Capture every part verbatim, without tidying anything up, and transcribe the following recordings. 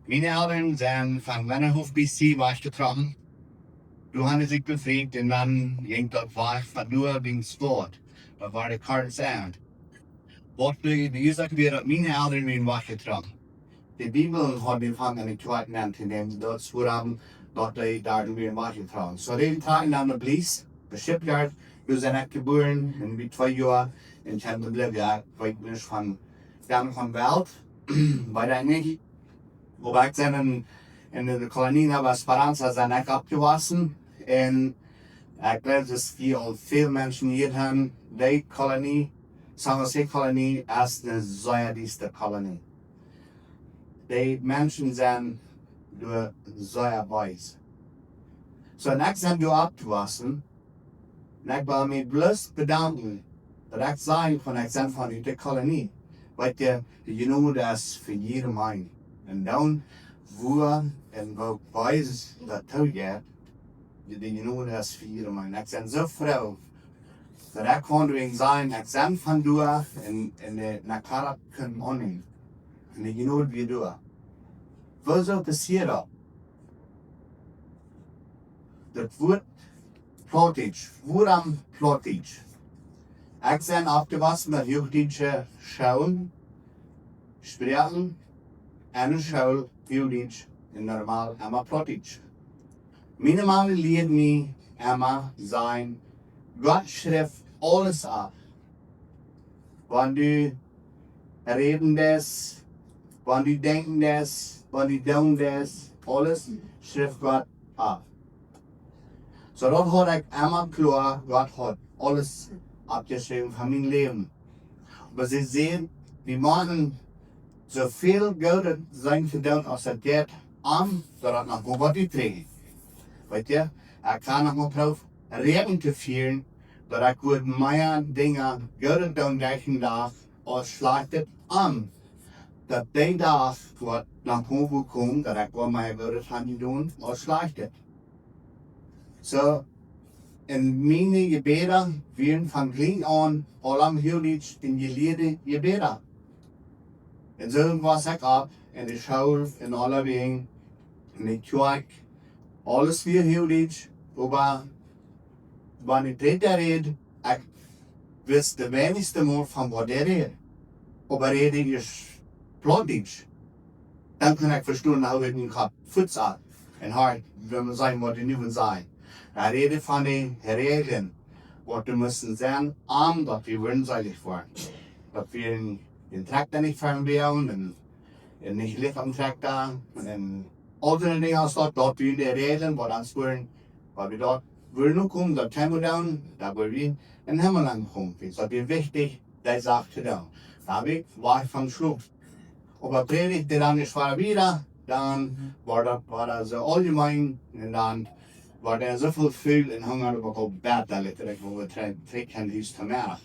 Miene Elren sent von Wennerhof B C wajchjetrocken. Doa haben see sikj befriet un dan jinkj daut wajch von doa wiens Staut. Daut wia de Carson. Waut de, de Uasoak wia daut miene Elren wieren wajchjetrocken. De Bibel haud mie von enne Kjoakj nenn to nämen, daut es wuarom daut dee doa wieren wajchjetrocken. Soo, dee trocken no de Belize, de shipyard, doa sie ekj jebuaren, un bie twee Joa, un kjeem no Bolivia, weet nich von, dan von Welt, weet ekj nich. Oba ekj sie en, en de Kolonie Nueva Esperanza sie ekj oppjewossen, un ekj jleew, daut wie aul väl Menschen hia haben, dee Kolonie, San Jose Kolonie, es eene sea diesta Kolonie. De Menschen sent doa sea bees. Soo, un ekj sie doa oppjewossen, un ekj well mie bloos bedanken, daut ekj sajen kaun, ekj sie von de Kolonie. Weet jie, de Jnod es fa jiedem eenen. Un dan, woo un woo bees daut toojeit, de, de Jnod es fa jiedem eenen. Ekj sie soo froo, daut ekj kaun doawäajen sajen, ekj sie von doa un, un de Nakarra kunnen aunnämen. Un de Jnod wia doa. Woo soo passieet daut? Daut Wuat Plautdietsch, wuarom Plautdietsch? Ekj sie oppjewossen met huachdietsche Schoolen, Sproaken, enne School, Huachdietsch, un normal emma Plautdietsch. Miene Mame lieed mie emma sajen, Gott schrift aules opp. Wan du räden deist, wan du denkjen deist, wan du doonen deist, aules schrift Gott opp. Soo daut haud ekj emma kloa, Gott haud aules oppjeschräwen von mien Läwen. Oba see säd, wie motten soo väl Goodet sennen to doonen aus et jeit, om daut et noch mau waut utdrieejen. Weet jie, ekj kaun noch mau proowen, Räakjen to fieren, daut ekj wudd mea Dinja, Goodet doonen derch dän Dach aus Schlajchtet, om daut dee Dach, waut noch mau wudd komen, daut ekj wudd mea Goodet haben jedonen aus Schlajchtet. Soo, un miene Jebäda wieren von kjlien aun aula Huachdietsch un jelieede Jebäda. Un soo wos ekj opp enne School, en aule Wäaj, enne Kjoakj, aules wia Huachdietsch, oba wan ekj Prädja räd, ekj wist de weinigste Mol von waut dee räd. Oba räd ekj ieescht Plautdietsch, dan kunn ekj vestonen, woo ekj mien Kopp fuaz haud. Un hee, wan wie sajen, waut dee nu sajen. Hee räd von de Räajlen, waut doa musten sennen, om daut wie wudden seelich woaren. Daut wie en, en Trakta nich foaren wudden, un, un nich Licht aum Trakta, un aul soone Dinja aus daut, daut wieren de Räajlen, waut ons wudden, waut wie doa wudden nokomen, daut kjennen wie doonen, daut wie em Himmel aunkomen. Daut wia wichtich, dee Sach to doonen. Doa hab ekj wajch von jeschlopen. Oba prädicht dee dan ieescht wieda, dan wort daut, wort daut soo auljemeen, un dan wort et soo väl Ful un Hunga, daut ekj aul bäta litt, daut ekj wol trigj, trigj no Hus to moaken.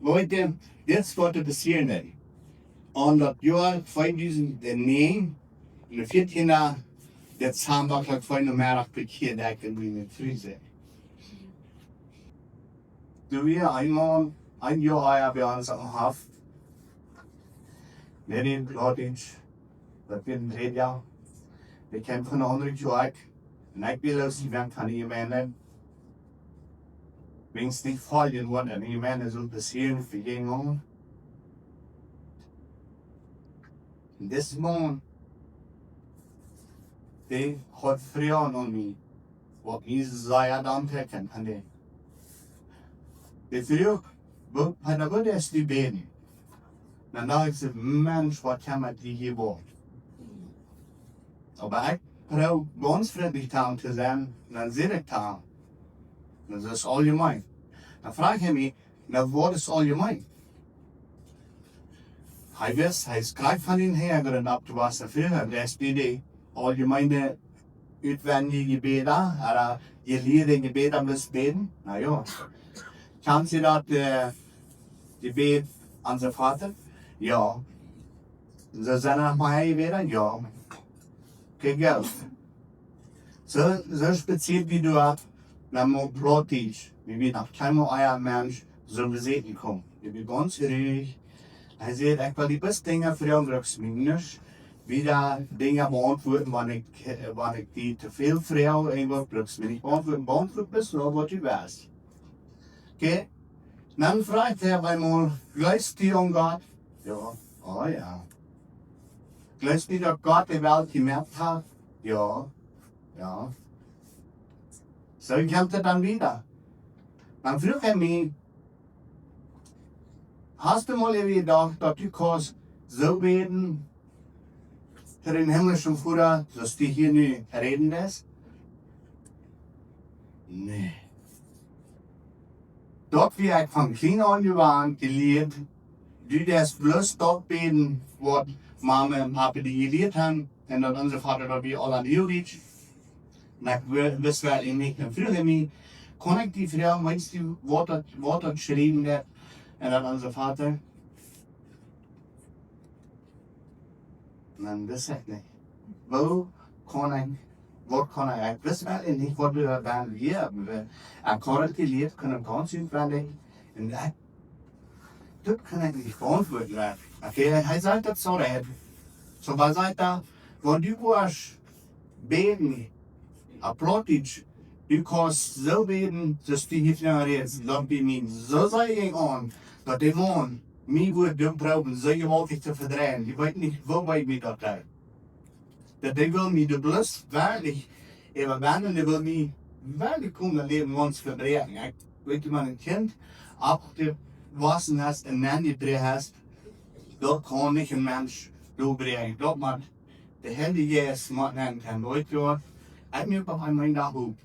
Oba weet jie, dit es waut doa passieren deed. Aun daut Joa tweedusent näajen, aum vieetienden Dezamba, Klock twee Nomeddach, bekjieed ekj un wia en Kjriees. Doa wia een Maun, een Joa ea bie ons aum Hoff. Mea nich Plautdietsch, daut wia en Prädja. Ekj kjeem von ne aundre Kjoakj. Un ekj wia bloos, ekj sie von de Jemeent. Wiels nich foljend, waut enne Jemeent sull passieren, fa Jinja. Un dis Maun, dee haud Froagen aun mie, waut mie sea auntrigj kunn. Dee fruach, woo, woo deist du bäden? Dan docht ekj soo, Mensch, waut kjemmat die hia waut? Oba ekj proow gaunz frintlich to sennen, dan saj ekj to am, daut es auljemeen. Dan fruach hee mie, na, waut es auljemeen? Hee wist, hee es krakjt von dän Hinjagrunt oppjewossen, hee fruach, daut es dee, dee auljemeene utwendje Jebäda, ooda jelieede Jebäda must bäden. Na jo. Kjanst du daut, äh, Jebäd Onse Voda? Jo. Soo sent noch mea Jebäda? Jo. Okay, goot. Soo, soo spazieed wie doa, dan mau Plautdietsch, wie wie noch kjeenmol een Mensch soo besetten kaun. Wie wie gaunz ruhig. Hee säd, ekj well die bloos Dinja froagen, bruckst mie nuscht. wieda Dinja beauntwuaden, wan ekj, wan ekj die too väl froag, un waut bruckst mie nich beauntwuaden, beauntwuat bloos waut du west. Okay? Dan fruach hee bie mie: Jleefst du aun Gott? Jo. Oh jo. Jleefst du, daut Gott de Welt jemoakt haft? Jo. Jo. Soo kjemt et dan wieda. Dan fruach hee mie: Hast du mol jedocht, daut du kaust soo bäden to dän himlischen Voda, soo aus du hia nu räden deist? Nä. Daut wia ekj von kjlien aun jelieet. Du deist bloos daut bäden, waut Mame un Pape die jelieet haben. Un daut Onse Voda, daut wia aul en Huagdietsch. Un ekj wi-, wist werkjlich nich. Dan fruach hee mie: Kaun ekj die froagen, weetst du, waut daut, waut daut schriewen deit? Un daut Onse Voda. Dan wist ekj nich. Woo kaun ekj, waut kaun ekj, ekj wist werkjlich nich, waut wie dan hia haben. Ekj haud et jelieet, kunn et gaunz utwendich. Un ekj daut kaun ekj nich beauntwuaden. Okay, hee sajcht daut soo, hee, soo waut sajcht hee, wan du woascht bäden opp Plautdietsch, du kaust soo bäden, daut du nich mea rätst, daut bie mie soo sea jinkj aun, daut de Maun mie wudd dan proowen, soo jewaultich to vedreien. Du weetst nich, woo wiet mie daut deed. Daut dee well mie de Bless werkjlich äwawinden, dee well mie werkjlich komen daut Läwen gaunz vebräakjen. Ekj weet, wan een Kjint oppjewossen es un nenn jebrocht es, daut kaun nich een Mensch doabräakjen. Daut mott de Heilje Jeist mott nenn komen, weetst du waut? Ekj mie opp eemol een Dach opp.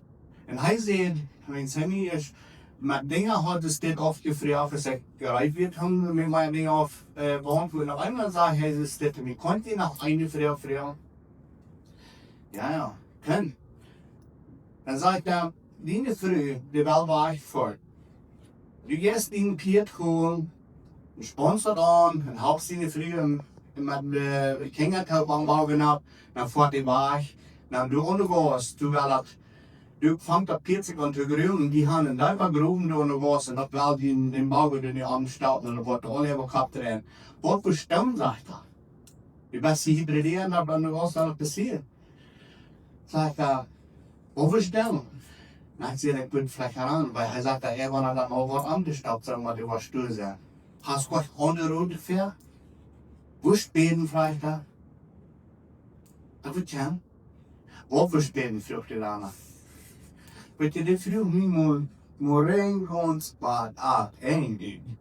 Un hee säd, wan hee mie ieescht met Dinja haud, es dit aufjefroacht, es ekj jereed wia, om met miene Dinja auf, äh, beauntwuaden. Opp eemol säd hee, es dit, mie kunn hee noch eene Froag froagen. Jo, jo, kaun. Dan säd ekj dan: Diene Fru, dee well wajch foaren. Du jeist dien Pieet holen, un spaunst daut aun, un halpst diene Fru un, un met de Kjinja toop aum Woagen opp, dan foat dee wajch, dan du aun de Gauss, du well daut, du fangst daut Pieet sikj aun to gruwen, dee haben een deepa Growen doa aun de Gauss, un daut well dee dän Woagen doa nich aunstaupen, un daut woat aul äwa Kopp dreien. Waut fa Stemmen sajcht daut? Du best hia hybrideren, daut dan waut saul passieren? Sajcht hee: Waut fa Stemmen? Na, ekj säd: Ekj bün veleicht aun, wiels hee sajcht, hee woat dan aul waut aunjestaupt sennen, waut hee woat stua sennen. Hast du waut aun de Rot ver? Woo spät, fruach hee? Daut woat kjennen. Waut fa Stemmen, fruach de aundra. Weetst du, dee fruach mie mol, mol rein gaunz bad, ah, een Dinkj.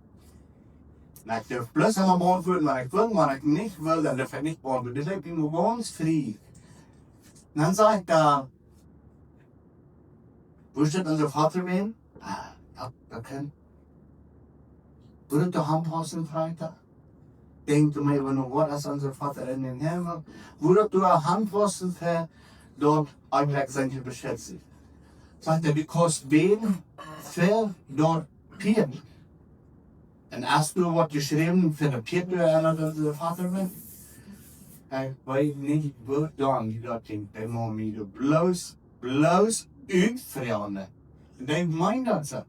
Na, ekj durf bloos emol beauntwuaden, waut ekj well, waut ekj nich well, dan durf ekj nich beauntwuaden. Dit leet mie mol gaunz frie. Dan säd ekj doa: Woo es daut, Onse Voda bäden? Ah, jo, daut kaun. Wudd daut aunpassen, fruach hee? Denkjt mol äwa no, waut es Onse Voda em Himmel? Wudd daut aunpassen fa daut eejentlich sent to beschitzen? Sajcht hee: Du kaust bäden fa daut Pieet. Un hast du waut jeschräwen fa daut Pieet, du erinnerst Onse Voda met? Ekj weet nich, woo dan dee daut denkjt. Dee mott mie doa bloos, bloos utfroagen. Un dee meent daut soo.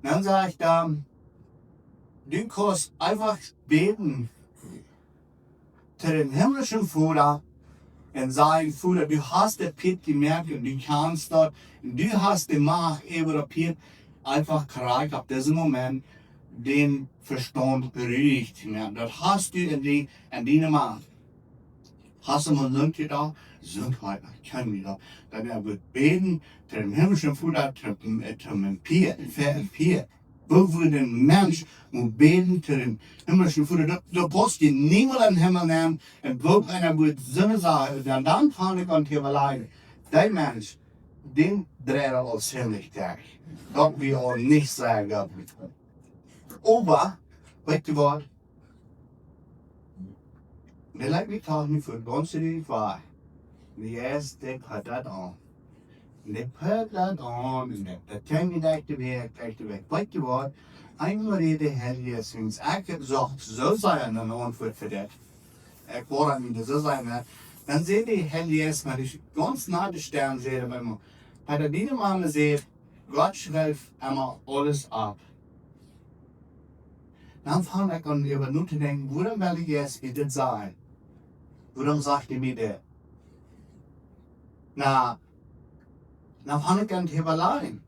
Dan säd ekj dan: Du kaust eefach bäden to dän himlischen Voda un sajen: Voda, du hast daut Pieet jemoakt un du kjanst daut. Un du hast de Macht äwa daut Pieet, eefach krakjt opp disen Moment dän Vestaunt ruich to moaken. Daut hast du en die, en diene Macht. Hast du mol soont jedocht? Soont haud ekj nich jedocht. Dan wudd hee bäden to dän himlischen Voda, to, äh, to een Pieet, fa een Pieet. Woo wudd een Mensch mol bäden to dän himlischen Voda? Daut, daut pausst die niemols em Himmel aun. Un woo eena wudd soone Sachen, dan, dan kaun ekj aun äwalajen. Dee Mensch, dän dreid aul zimlich derch. Daut wia aul nich sea goot. Oba, weetst du waut? Dee leet mie toch nich fa gaunz ruich wajch. Dee ieeschte, dee pott daut aun. Un dee pott daut aun, un dee, daut kjeem nich derch de Wäakj, derch de Wäakj. Weetst du waut? Eemol säd de Heilje Jeist, wiels ekj socht soo sea ne Auntwuat fa dit. Ekj wull daut nich soo sajen, nä? Dan säd de Heilje Jeist, mau dee gaunz no de Stemm säd hee bie mie: Hee, diene Mame säd, Gott schrift emma aules opp. Dan funk ekj aun äwa notodenkjen, wuarom well hee ieescht dit sajen? Wuarom sajcht hee mie daut? Na, dan funk ekj aun to äwalajen.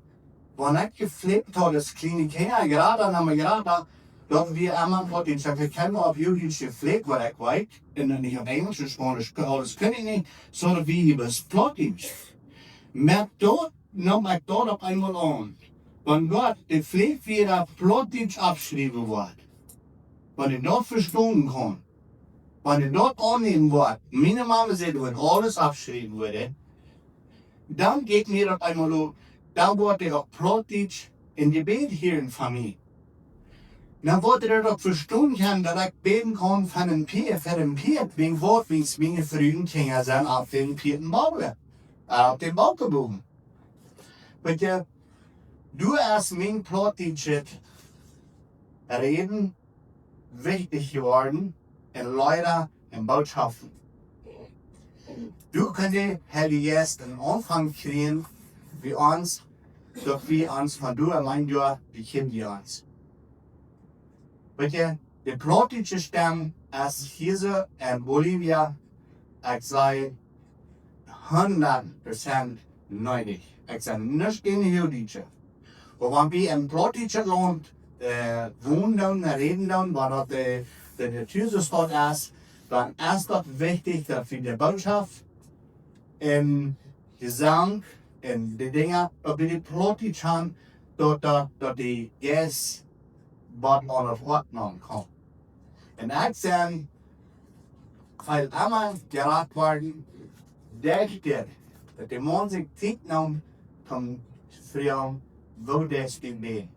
Wan ekj jeflieekt haud aus kjliene Kjinja, jrata, na mie jrata, daut wie emma Plautdietsch, ekj kaun mau opp Huachdietsch jeflieekt, waut ekj weet, un dan nich opp Enjelsch un Spaunisch, aules kunn ekj nich, sonda wie hia bloos Plautdietsch. Met daut neem ekj daut opp eemol aun. Wan Gott de Fleesch wada Plautdietsch aufschriewen wudd, wan hee daut vestonen kaun, wan hee daut aunnämen wudd, miene Mama säd, daut aules aufschriewen wudd, dan jeit mie daut eemol opp, dan wudd hee uk Plautdietsch em Jebäd hieren von mie. Dan wudd hee daut uk vestonen kjennen, daut ekj bäden kaun von een Pieet, fa een Pieet, wäajen waut, wäajen miene Fru un Kjinja sent opp dän Pieet em Bauch, äh, opp dän Bauch jebuaren. Weet jie, doa es mien plautdietschet Räden wichtich jeworden en Leeda un Bootschoften. Doa kaun de Heilje Jeist een Aunfank kjrieen bie ons, daut wie ons von doa auleen doa bekjemmen ons. Weet jie, de plautdietsche Stemm es hia soo en Bolivia, ekj saj, hundat Prozent needich. Ekj saj nuscht jäajen Huachdietsche. Oba wan wie en plautdietschet Launt, äh, wonen doonen, räden doonen, wua daut de, de Natua soo es, dan es daut wichtich, daut wie de Bootschop en Jesank un de Dinja, daut wie dee Plautdietsch han, daut, daut, daut de Jeist waut aun daut Hoat nämen kaun. Un ekj sie väl emma jerat worden, derch dit, daut de Maun sikj Tiet neem toom froagen, woo deist du bäden?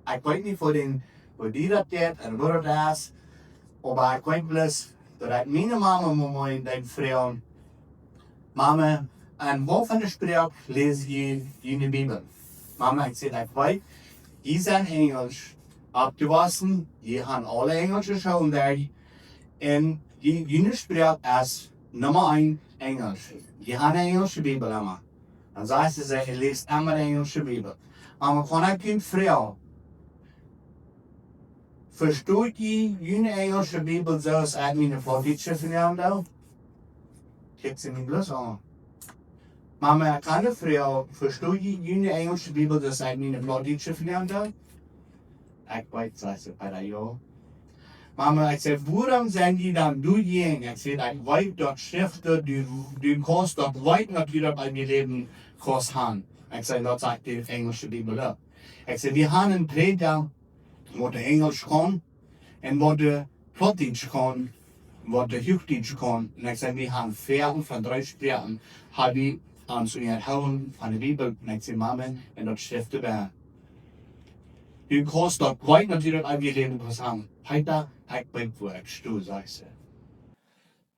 Ekj weet nich, woo dän, woo die daut jeit un woo daut es, oba ekj weet bloos, daut ekj miene Mama mau mol deed froagen, Mama, en waut fa eene Sproak läst jie june Bibel? Mama, ekj säd, ekj weet, jie sent Enjelsch oppjewossen, jie han aule enjelsche Schoolen doa, un jie, june Sproak es Numma eent Enjelsch. Jie han eene enjelsche Bibel emma. Dan sajcht see, see läst emma de enjelsche Bibel. Mama, kaun ekj junt froagen, vestonen jie june enjelsche Bibel soo aus ekj miene plautdietsche vestoo? Kjikjt see mie bloos aun. Mama, ekj kaun froagen, vestonen jie june enjelsche Bibel soo aus ekj miene plautdietsche vestoo? Ekj weet, sajcht see, Papa, jo. Mama, ekj saj, wuarom sent jie dan doa jäajen? Ekj saj, ekj weet daut Schreft, du, du kaust daut weeten, daut du daut bie mie läwen kaust han. Ekj saj, daut sajcht de enjelsche Bibel uk. Ekj saj, wie han een Prädja, waut Enjelsch kaun, un waut Plautdietsch kaun, waut Huachdietsch kaun. Un ekj saj, wie han väl von dree Sproaken, ha wie ons unjahoolen von de Bibel. Un ekj saj, Mama, un daut Schreft doabie. Du kaust daut weeten, daut du daut bie mie läwen kaust han. Heet daut, ekj weet, wua ekj sto, sajcht see.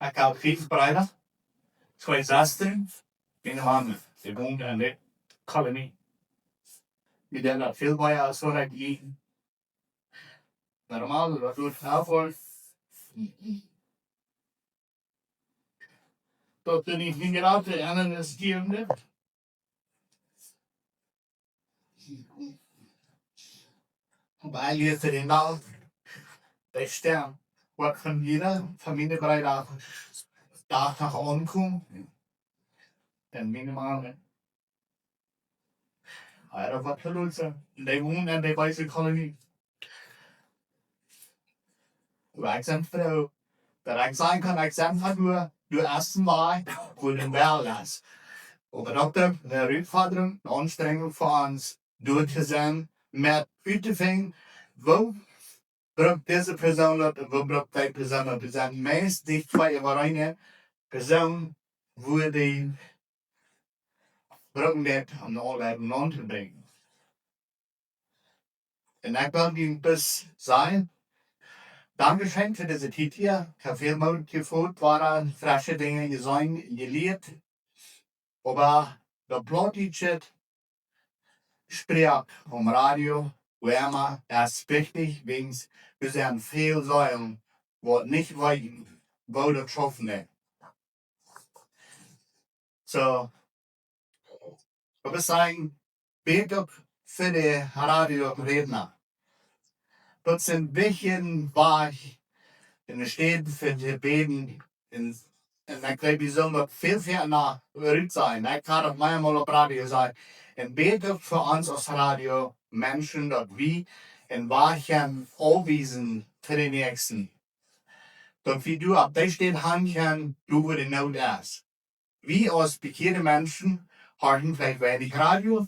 Ekj hab fief Breeda, twee Sestren, miene Mama, dee wont en de Kolonie. Mie deit daut väl bäta aus waut ekj jie normal, waut du vestonen. Daut du nich mea jrod aun een Stekj best. Oba ekj läs en dän Dach, de Stemm, waut von jieda, von miene Breeda, Dach no aunkomen. Un miene Mama, ea waut to doonen, dee wont en de Weise Kolonie. Oba ekj sie froo, daut ekj sajen kaun, ekj sie von doa, doa es een Wajch, wua de Welt es. Oba daut es eene Rutfodrunk, eene Aunstrenjunk fa ons, doa to sennen, met uttofinjen, woo brukt dise Persoon daut, woo brukt dee Persoon daut. Doa sent meist nich twee, oba eene Persoon, wua dee brucken deit, om de Oabeit aun to brinjen. Un ekj well junt bloos sajen, dankscheen fa dise Tiet hia. Ekj hab väl Moot jefeelt, wada fresche Dinja jeseenen, jelieet. Oba daut plautdietsche Sproak aum Radio, wua emma, es wichtich, wäajen doa sent väl Seelen, waut nich weeten, woo daut schaufen deit. Soo, ekj well sajen, bät uk fa de Radioredna. Daut es een bät waut en de Städ fa to bäden, un Un ekj jleew, wie sellen daut väl, väl noch rut sajen. Ekj ha daut meamol opp Radio jesajcht. Un bät uk fa ons aus Radio Menschen, daut wie en Wajch kjennen aunwiesen fa dän Näakjsten. Daut wie doa opp dee Städ han kjennen, doa wua de Noot es. Wie aus bekjeade Menschen hieren veleicht weinich Radio,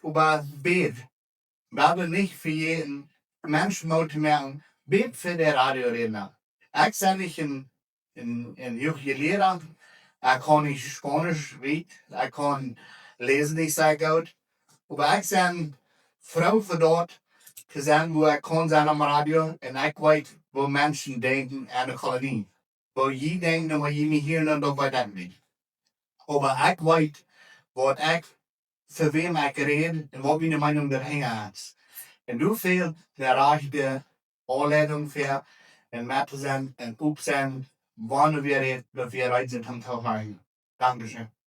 oba bät. Wie wellen nich vejäten, Menschen Moot to moaken, bät fa de Radioredna. Ekj sie nich een, een, een Huachjelieeda, ekj kaun nich Spaunisch, weet, ekj kaun läsen nich sea goot. Oba ekj sie froo fa daut to sennen, wua ekj kaun sennen aum Radio un ekj weet, woo Menschen denkjen aun de Kolonie. Woo jie denkjen un woo jie mie hieren, daut weet ekj nich. Oba ekj weet, waut ekj, fa wäm ekj räd un waut miene Meinunk doa hinja es. Un doa fält de rajchte Aunleitunk fa un met to sennen un op sennen, wan wie räden, daut wie reed sent om to horchen. Dankscheen.